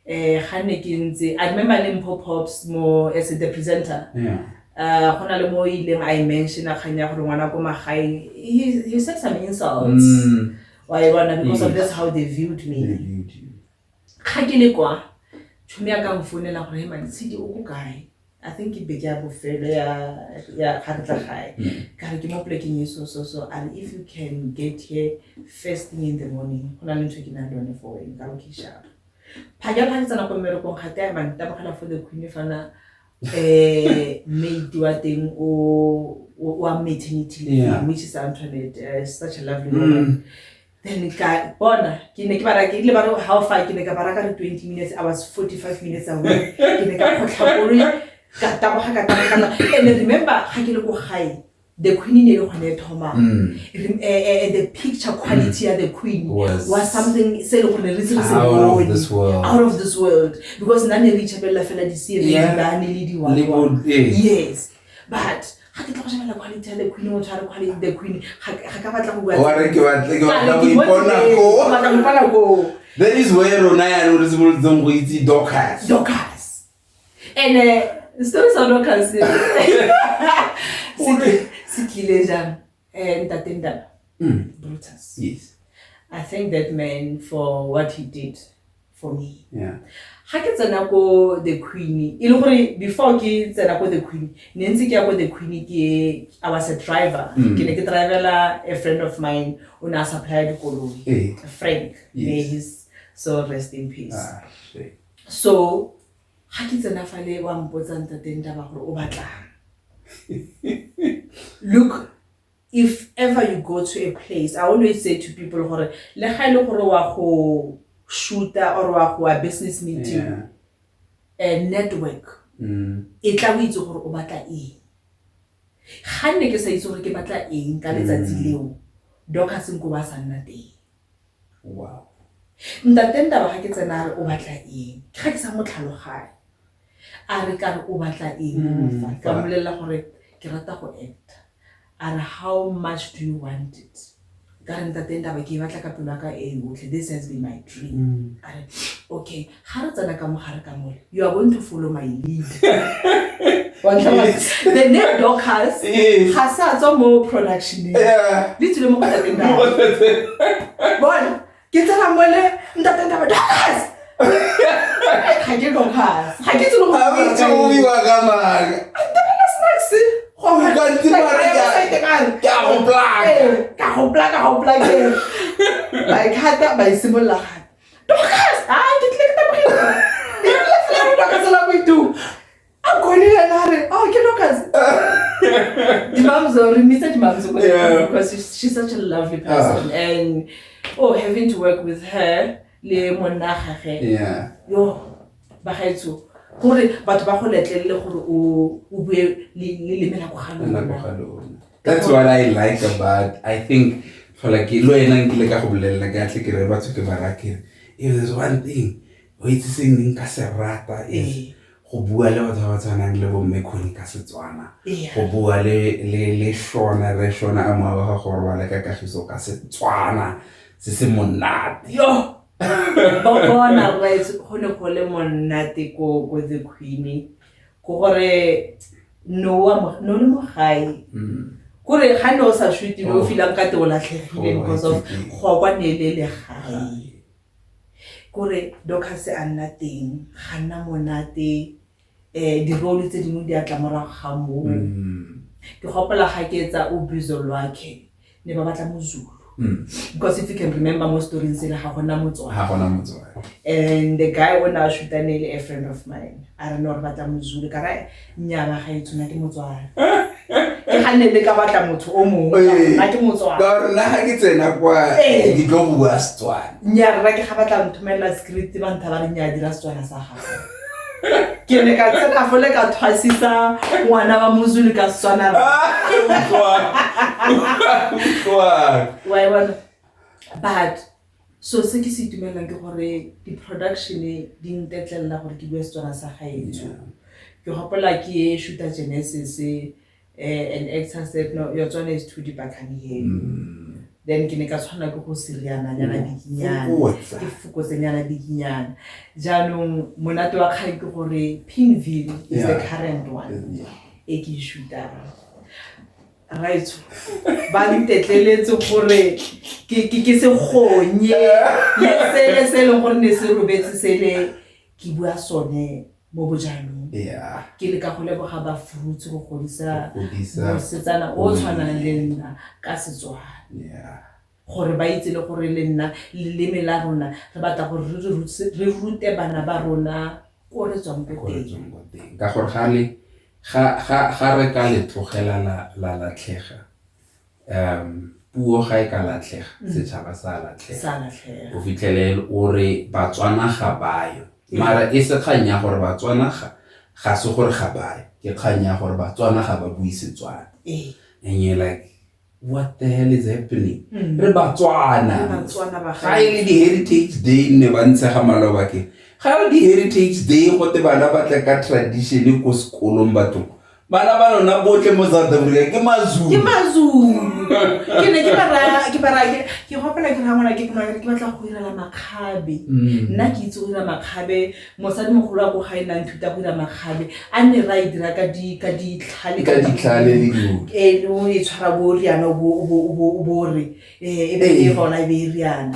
Ga ne ke ntse, I remember le Mpho Pops mo as the presenter. Go na le mo ileng a e mentiona kgang ya gore ngwana ko magaeng, he said some insults. Wa e bona, because of that's how they viewed me. They viewed you. Ga ke le kwa, tšhomi ya ka mfounela gore, "Hey man, Tshidi o ko kae?" I think ke beke ya bofelo ya ga re tla gae. Ka re ke mo polekeng e so so so. A re, "If you can get here first thing in the morning, go na le ntho e ke nang le yone for wena." Ka re, "Okay, sharp." Phakela ga ke tsena ko mmerekong, ga te man tabogela for the Queen fana, mate wa teng o wa maternity leave, which is Antoinette, such a lovely woman. Then ka bona ke ne ke bara ke ile ba re how far, ke ne ka bara ka re 20 minutes, I was 45 minutes away. Ke ne ka kgotlha koloi, ka taboga, ka taboga, and remember ga ke le ko gae, the Queen ne le gone e thomang. The picture quality ya the Queen was something se le gore re se re se Out of bone. this world. Out of this world, because nna ne re itšhabelela fela di-series, dibane le di Le eh. Yes, but ga ke tla go shebela quality ya the Queen, motho a re quality the Queen, ga ka batla go bua. Wa re ke Ka batla re go ke mo ipona tseleng, ko. ke batla go ipona ko. That is where rona yaanong re simolotseng go itse Dorcas. Dorcas. And story sa Dorcas se tlile jang? Ntate Ndaba. Brutus. I thank that man for what he did for me. Ga ke tsena ko the Queen, e le gore before ke tsena ko the Queen, ne ntse ke ya ko the Queen, ke I was a driver. Ke ne ke drivela a friend of mine, o ne a supply dikoloi. Frank, may his soul rest in peace. Ah, shit. So ga ke tsena fale, wa mpotsa ntate Ndaba gore o batlang. Look, if ever you go to a place, I always say to people gore le ga e le gore wa go shoota or wa go a business meeting, a network, e tla o itse gore o batla eng. Ga nne ke sa itse gore ke batla eng ka letsatsi leo, Dorcas nko ba sa nna teng. Wow. Ntate Ndaba ga ke tsena a re o batla eng, ke ga ke sa mo tlhaloganye. A re ka re o batla eng fa? Ka mmolelela gore ke rata go acta. A re, "How much do you want it?" Ka re, "Ntate Ndaba, ke e batla ka pelo ya ka e yotlhe. This has been my dream." A re, "Okay, ga re tsena ka mo gare ka mole, you are going to follow my lead." Wa ntlhaloganya? The name Dorcas ga se a tswa mo productioneng. Le tswile mo go Ntate Ndaba. Bona, ke tsena mole, Ntate Ndaba, "Dorcas!" Ga ke Dorcas. Ga ke tsene go Ha o itse o buiwa ka mang. Ntebela snacks. Go Ka ntse ba re ke a go plaka. Ee, ka go plaka, ka go plaka. Ba e khata, ba e simolola gape. Dorcas, ah, ke tlile ke tabogile. E rile fela re Dorcas la boitu. A kgone yena a re, "Oh, ke Dorcas." Dimamzo, re mmitsa Dimamzo because she's such a lovely person. And oh, having to work with her le monna gagwe. Yo, bagaetsho, gore batho ba go letlelele gore o bue le leme la ko ga La lona. ko ga lona. That's what I like about, I think, for like, lo ena nkile ka go bolelela, ke atle ke re batho ke ba raya ke re, if there's one thing, o itse se neng ka se rata is go bua le batho ba ba tshwanang le bo mme Connie ka Setswana. Go bua le Shona, re Shona a moa wa gago gore wa le ka kagiso ka Setswana, se se monate. Yo! Ba bona, right, go ne go le monate ko the Queen. Ko gore no wa mo, no le mo gae. Kore ga ne o sa shoot, no o feelang ka te o latlhegile Oh, because of okay. go kwa ne le le gae. Kore Dorcas a nna teng, ga nna monate, di-role tse dingwe di a tla morago ga moo. Ke gopola ga ke etsa o Bizo Lwakhe, ne ba batla moZulu. Because if you can remember mo story sele ga gona motswadi. Ga gona motswadi. And the guy o ne a shoot-a ne le a friend of mine. A re no re batla moZulu, ka re nnyaa ba gaetsho, nna ke motswadi. Ke ga ne le ka batla motho o mongwe, ka gore nna ke motswadi. Ka gore nna ga ke tsena kwa, ke tlo go bua Setswana. Nnyaa, rra ke ga batla nthomelela script, ba ntha ba re nnyaa, dira Setswana sa gago. Ke ne ka tsena fole ka thwasisa ngwana wa moZulu ka Setswana. Ah, utlwa. Wa e bona? But so se ke se itumelang ke gore di-production di ntetlelela gore ke bue Setswana sa gaetsho. Ke gopola ke shoot-a Genesis, an actor said, "No, your Tswana is too deep, I can't hear you." Then ke ne ka tshwanela ke go seriananyana bikinyana. Fokotsa. Ke fokotsenyana bikinyana. Jaanong monate wa kgang ke gore Pinville is the current one e ke e shootang. Raetsho, ba ntetleletse gore ke se gonye le sele se e leng gore ne se robetse sele ke bua sone mo bojanong. Ke leka go leboga ba Fruits go godisa Godisa. mosetsana o tshwanang le nna ka Setswana. Gore ba itse le gore le nna leleme la rona re batla gore re rute bana ba rona ko re tswang ko Ko re teng. tswang ko teng. Ka gore ga le, ga, ga, ga re ka le tlogela la latlhega, puo ga e ka latlhega, setšhaba sa latlhega. Sa latlhega. O fitlhele o re Batswana ga bayo. Mara e se kgang ya gore Batswana ga se gore ga bayo, ke kgang ya gore Batswana ga ba bue Setswana. And you're like, what the hell is happening? Re Batswana. Re Batswana ba Ga e le di-Heritage Day nne ba ntshega maloba ke. Ga e le di-Heritage Day gote bana ba tle ka tradition ko sekolong bathong. Bana ba lona botlhe mo South Africa ke Mazulu. Ke Mazulu. Ke ne ke ba raya, ke ba raya, ke gopola ke raya ngwana ke ke batla go irela makgabe. Nna ke itse go dira makgabe, mosadimogolo wa ko gae nna nthuta go dira makgabe. A nne ra e dira ka ditlhale, Ka ditlhale le dilo. O e tshwara bo riana, o bo re, e be e gona, e be e riana.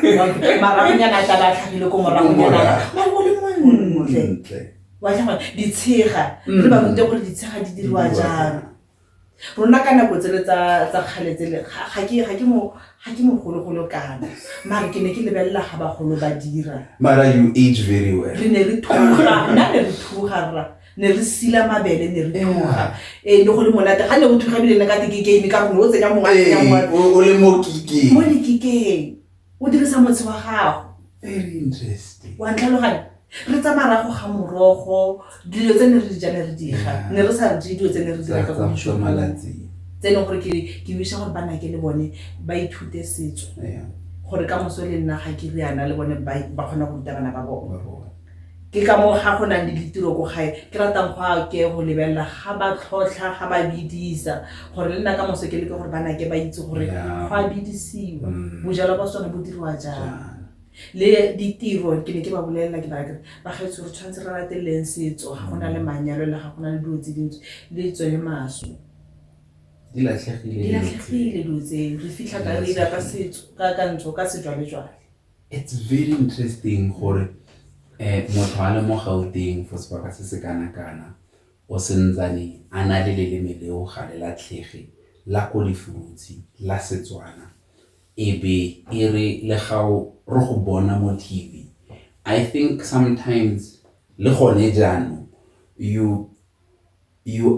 Maragonyana a tla ba a tlhagile ko moragonyana. Ko morago. Mare o le montle. Montle. Wa tlhagona, ditshega. Re ba rute gore ditshega di diriwa Di diriwa jang. jang. Rona ka nako tsele tsa kgale tsele, ga ke mogologolo kana. Mare ke ne ke lebelela ga bagolo ba dira. Mara you age very well. Re ne re thuga, nna ne re thuga rra. Ne re sila mabele, ne re thuga. Le go le monate, ga ne go thuga ebile ne ka te ke game ka gonne o tsenya mongwe, a tsenya mongwe. O le mo kikeng. Mo dikikeng. O dirisa motshe wa gago. Very interesting. Wa ntlhaloganya? Re tsamaya ra go ga morogo, dilo tse ne re di ja ne re di ga. Ne re sa je dilo tse ne re di reka ko Tsa dishopong. malatsing. Tse e leng gore ke wisha gore banake le bone ba ithute setso. Gore ka moso le nna ga ke riana le bone ba kgona go ruta bana ba bone. Ba bone. Ke ka moo ga go nang le ditiro ko gae, ke ratang go a ke go lebelela ga ba tlhotlha, ga ba bidisa, gore le nna ka moso ke leke gore banake ba itse gore go a bidisiwa. Bojalwa ba sone bo diriwa jang. Le ditiro ke ne ke ba bolelela ke ba re, bagaetsho re tshwanetse re lateleng setso, ga gona le manyalo le ga gona le dilo tse dintsi, le tsone maso. Di latlhegile Di dilo tse. latlhegile dilo tse, re fitlha ka re dira ka setso, ka ntho, ka sejwalejwale. It's very interesting gore, motho a le mo Gauteng for sebaka se se kana-kana, o sentsane a na le leleme leo ga le latlhege, la ko Lefurutshi, la Setswana. E be e re le ga o re go bona mo TV. I think sometimes le gone jaanong, you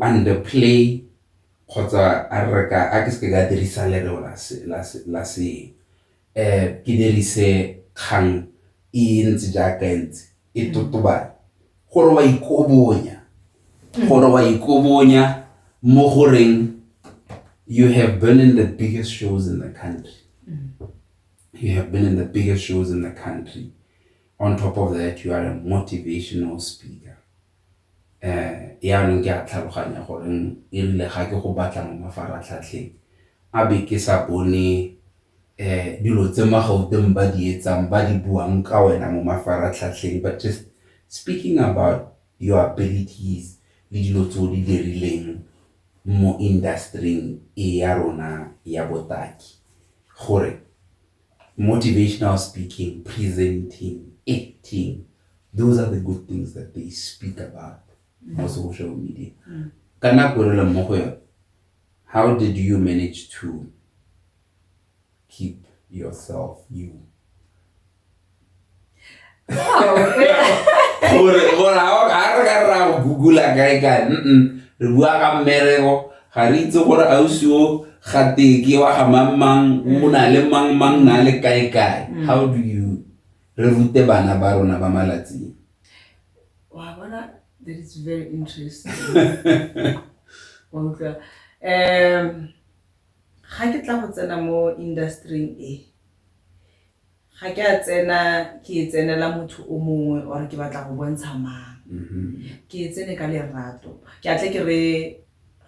underplay kgotsa a re ka, a ke se ke ka dirisa lereo la se, la se, la se, ke dirise kgang e ntse jaaka e ntse, e totobale. Gore wa ikobonya. Gore wa ikobonya mo goreng you have been in the biggest shows in the country. You have been in the biggest shows in the country. On top of that, you are a motivational speaker. Yaanong ke a tlhaloganya gore e rile ga ke go batla mo mafaratlhatlheng, a be ke sa bone, dilo tse mo Gauteng ba di etsang, ba di buang ka wena mo mafaratlhatlheng, but just speaking about your abilities le dilo tse o di dirileng mo industry-ing e ya rona ya botaki. Gore motivational speaking, presenting, acting, those are the good things that they speak about mo social media. Ka nako e re leng mo go yone, how did you manage to keep yourself you? Gore, gore ha o, ha re ka ra go Google-a kae kae, re bua ka mmereko, ga re itse gore ausi o ga teke wa ga mang mang, o na le mang mang, na le kae kae. How do you re rute bana ba rona ba malatsing? Wa bona, that is very interesting. Wa utlwa? Ga ke tla go tsena mo industry-ing e, ga ke a tsena ke e tsenela motho o mongwe or ke batla go bontsha mang. Ke e tsene ka lerato. Ke a tle ke re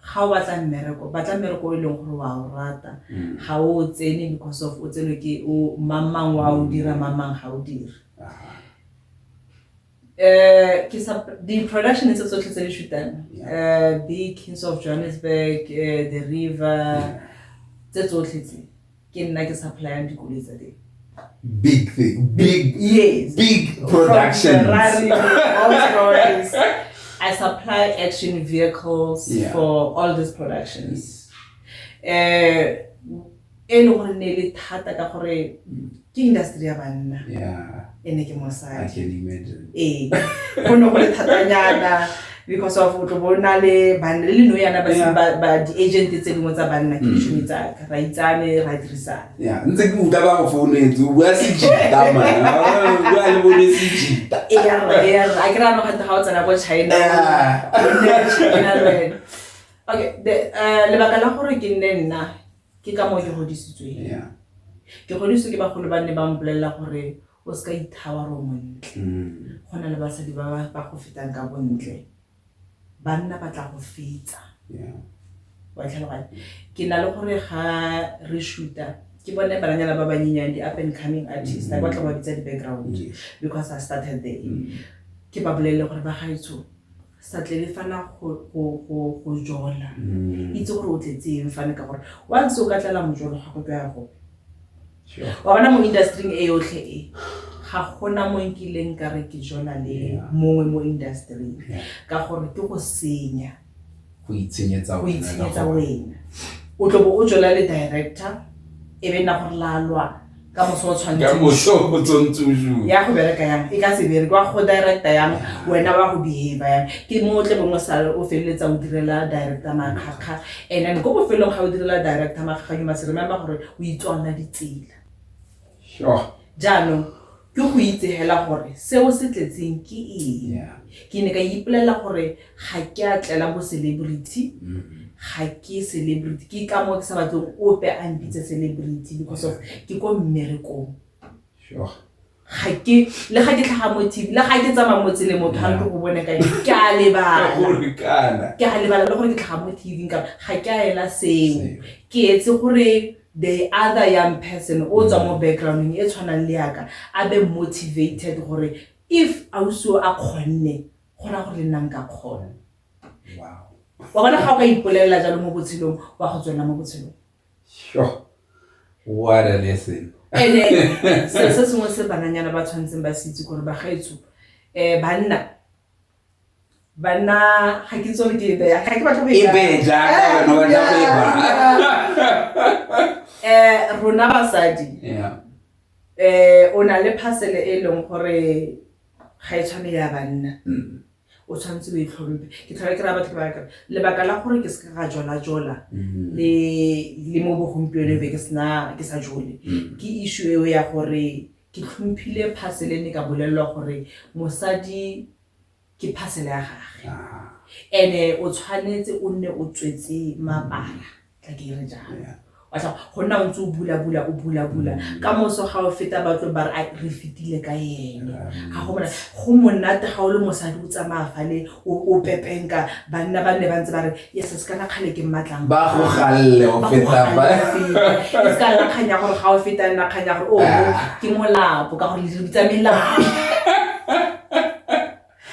Ga o batla mmereko, batla mmereko o e leng gore wa o rata. Ga o tsene because of o tsenwe ke o mang wa o dira, mang ga o dire. Ke sa di-production tse tsotlhe tse di shootang, be Kings of Johannesburg, The River, tse tsotlhe tse ke nna ke supplyang dikoloi tsa teng. Big thing, big, Yes. big productions. From Ferrari, Rolls Royce. I supply action vehicles for all these productions. E le gore ne le thata ka gore ke industry ya banna. Ene ke I mosadi. can imagine. Ee, go ne go le thatanyana because of o tlo bona le banna le no yana ba ba di-agent tse dingwe tsa banna ke ditšhomi tsaka, ra itsane, ra dirisana. Yeah, ntse ke utlwa ba go founetse, o bua sejita man. O bua le bone sejita. Ee, ya rra, a ke ra no gante ga o tsena ko China. O nne China le wena. Okay, lebaka la gore ke nne nna ke ka moo ke godisitsweng. Ke godisitswe ke bagolo ba ne ba mpolelela gore o seka ithawa ro montle. Go na le basadi ba ba go fetang ka bontle. Banna ba tla go fetsa. Wa tlhaloganya? Ke na le gore ga re shoota, ke bone bananyana ba banyenyane, di-up and coming artists, ba tla ba bitsa di-background because I started there. Ke ba bolelle gore ba gaetsho, sa tlele fana go jola. Itse gore o tletse eng fane ka gore once o ka tlela mojolo ga go ke ya go. Wa bona mo industry-ing e yotlhe e, ga gona mo nkileng ka re ke jola le mongwe mo industry-ing. Ka gore ke go senya. Go itshenyetsa Go wena le itshenyetsa go- wena. O tlo bo o jola le director, e be nna gore la lwa, ka moso o tshwanetse Ka moso o tshwanetse o shoot. Ya go bereka yang, e ka se bereke, wa go director yang, wena wa go behave yang. Ke mo o tle bongwe sale o feleletsa o direla director makgakga. And then ko bofelong ga o direla director makgakga, you must remember gore o itswalela ditsela. Jaanong, ke go itse hela gore seo se tletseng ke eng. Ke ne ka ipolelela gore ga ke a tlela bo celebrity, ga ke celebrity, ke ka moo ke sa batleng ope a mpitse celebrity because of ke ko mmerekong. Ga ke, le ga ke tlhaga mo TV, le ga ke tsamaya mo tseleng motho a ntlo go bone kae, ke a lebala. Gore kana. Ke a lebala le gore ke tlhaga mo TV ka ga ke a ela seo. Ke etse gore the other young person o tswa mo background e tshwanang le yaka a be motivated gore if ausi o a kgonne, go raya gore le nna nka kgona. Wow. Wa bona ga o ka ipolelela jalo mo botshelong, wa go tswelela mo botshelong. What a lesson. Ene, se sengwe se bananyana ba tshwanetseng ba se itse gore bagaetsho, banna, banna, ga ke itse gore ke e beya, ga ke batle go e E beya. beye jaaka wena o batla go e baya. Rona basadi, o na le parcel e leng gore ga e tshwane ya banna. O tshwanetse o itlhomphe. Ke tlhola ke raya batho ke ba re, lebaka la gore ke seka ga jola-jola le mo bogompieno be ke sena, ke sa jole. Ke issue eo ya gore ke tlhomphile parcel e ne ka bolellwa gore mosadi ke parcel ya gagwe. Ene o tshwanetse o nne o tswetse mapara, tla ke re jalo. Wa tla go nna o ntse o bula-bula, o bula-bula. Ka moso ga o feta ba tlo ba re, ai, re fetile ka ene. Ga go mona, go monate ga o le mosadi o tsamaya fale, o pepenka, banna ba nne ba ntse ba re, yes, se kana kgale ke mmatlang. Ba go galle o Ba go feta galle ba. o feta. E se ka nna kgang ya gore ga o feta, nna kgang ya gore, oh, ke molapo, ka gore le re bitsa melapo.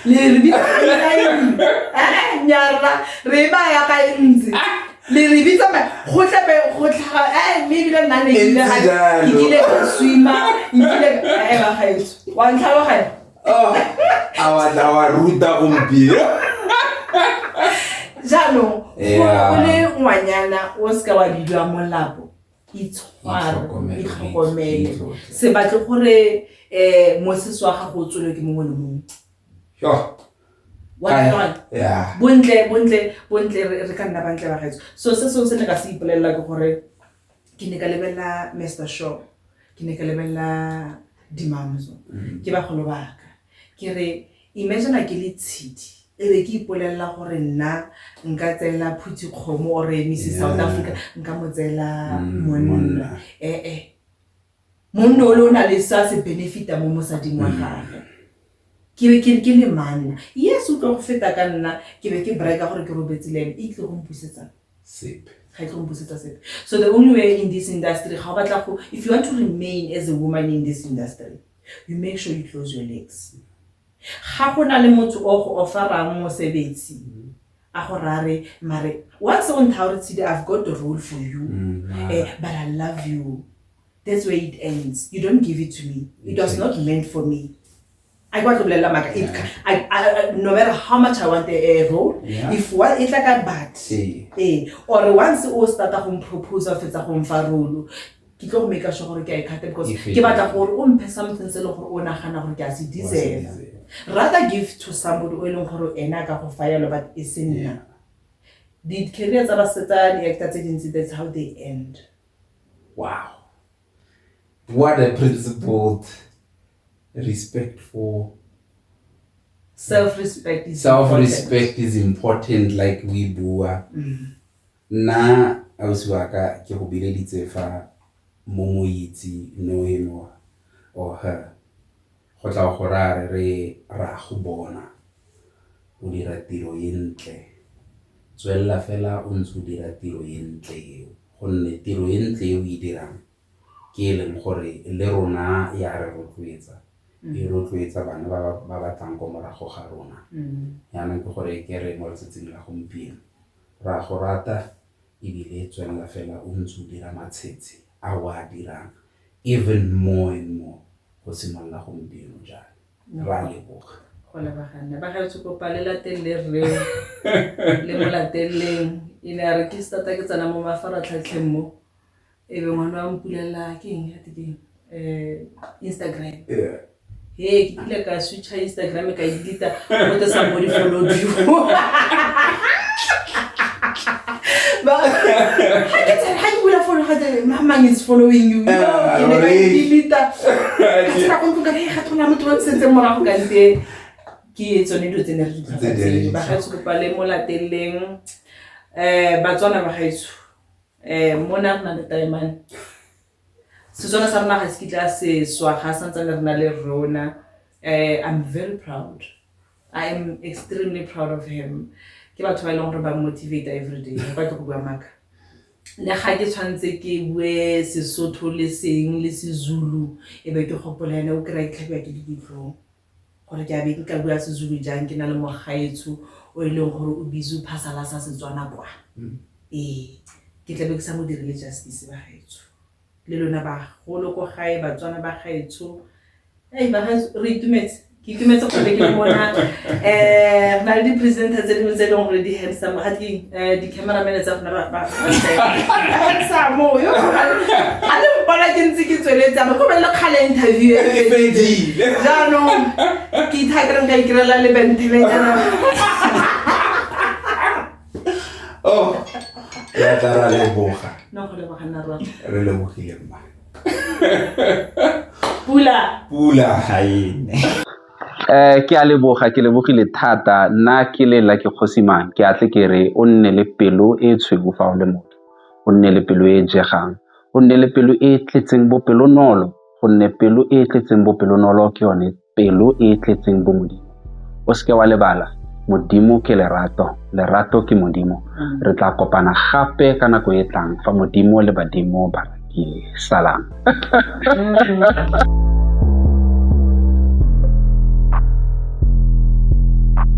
Le re bitsa melapo. Nyarra, re ba ya ka e ntsi. Le re bitsa go tle be go tlhaga, mme ebile nna ne ke ile E ntse ga- jalo. ke kile ka swima, nkile ka-, ba gaetsho. Wa ntlhaloganya? Oh, a wa tla wa ruta gompieno. Jaanong, gore o le ngwanyana o seka wa bidiwa molapo, itshware, Itlhokomele, itlhokomele. itlhotle. Se batle gore, mosese wa gago o tswelwe ke mongwe le mongwe. Wa tlhaloganya? Bontle, bontle, bontle, re ka nna bantle ba gaetsho. So se sengwe se ne ka se ipolelela ke gore ke ne ka lebelela Mister Shaw, ke ne ka lebelela Dimamzo, ke bagolo ba ka. Ke re, imagine ke le tshidi, e be ke ipolelela gore nna nka tseela Phuti Kgomo or Missus South Africa, nka mo tseela monna. Monna. Monna o le o na le sa se benefita mo mosading wa gagwe. Ke be ke re ke le manna. Yes, o tlo go feta ka nna, ke be ke bragga gore ke robetse le ene, e tlile go mpusetsang? Sepe. Ga e tlo go mpusetsa sepe. So the only way in this industry, ga o batla go, if you want to remain as a woman in this industry, you make sure you close your legs. Ga go na le motho o go offerang mosebetsi, a go rare mare once o ntha o re Tshidi, I've got the role for you, but I love you. That's where it ends. You don't give it to me. It was not meant for me. I got to bolela maka. It, I, no matter how much I want a role, if one e tla ka but, or once o starta go propose fetsa go mfa role, ke tlo go make sure gore ke a e cut because ke batla gore o mphe something se leng gore o nagana gore ke a se deserve. Rather give to somebody o e leng gore ena a ka go fa yalo, but e se nna. Di-career tsa tsa di-actor tse dintsi, that's how they end. Wow. What a principled respect for self-respect is self-respect is important, like we bua. Nna ausi wa ka ke go bileditse fa mo moitse know him or her go tla go ra re ra go bona o dira tiro e ntle, tswelela fela o ntse o dira tiro e ntle eo, gonne tiro e ntle e o e dirang ke e leng gore le rona ya re rotloetsa, e rotloetsa bana ba ba tlang ko morago ga rona. Jaanong ke gore ke re mo letsatsing la gompieno ra go rata ebile tswelela fela o ntse o dira matshetse a o a dirang even more and more go simolola gompieno jaana. Ra leboga. Go lebagana ba gaetsho, kopa le latelele rreo le mo lateleleng. E ne a re ke starta ke tsena mo mafaratlhatlheng mo, e be ngwana wa mpulela ke eng gate ke eng, Instagram. He ke kile ka switcha Instagram ka e delete, gote somebody followed you. Ha ke tsena, ha ke bula phone, gate mang is following you. Ke ne ka e delete, ka tsena ko ntlong ka re ga thona motho ba ntshetseng morago kante ke tsone dilo tse ne re di tlhoka tseo. Ba gaetsho, kopa le mo lateleng. Batswana ba gaetsho, mona re na le taemane, Setswana sa rona ga se kitla se swa ga santsane re na le rona. I'm very proud, I am extremely proud of him. Ke batho ba e leng gore ba motivate every day. Ba tlo go bua maaka le ga ke tshwanetse ke bue Sesotho le seng le Sezulu, e be ke gopola ene, o kry-a ke tlhabiwa ke diditlong gore ke a be nka bua Sezulu jang ke na le mogaetsho o e leng gore o busy o phasalasa Setswana kwa. Ee, ke tlabe ke sa mo dirile justice. Bagaetsho le lona bagolo ko gae, Batswana ba gaetsho, ei bagaetsho, re itumetse, ke itumetse gore ke le mona. Re na le di-presenter tse dingwe tse e leng gore di handsome, ga ke di-cameraman tsa rona ba handsome yo ga le mpona ke ntse ke tsweletse ama ko le kgale interview e fedile. Jaanong ke itha ke re nka ikirela le bentelenyana. Oh, ya tla ra leboga. No, go leboga nna rona. Re lebogile mma. Pula. Pula. Haine. Ke a leboga, ke lebogile thata. Nna ke lela ke Kgosimang, ke atle ke re o nne le pelo e tshweu fa o le motho, o nne le pelo e jegang, o nne le pelo e tletseng bopelonolo, gonne pelo e tletseng bopelonolo ke yone pelo e tletseng bomodimo. O seke wa lebala, Modimo ke lerato, lerato ke Modimo. Re tla kopana gape ka nako e tlang fa Modimo le badimo ba ratile. Salang.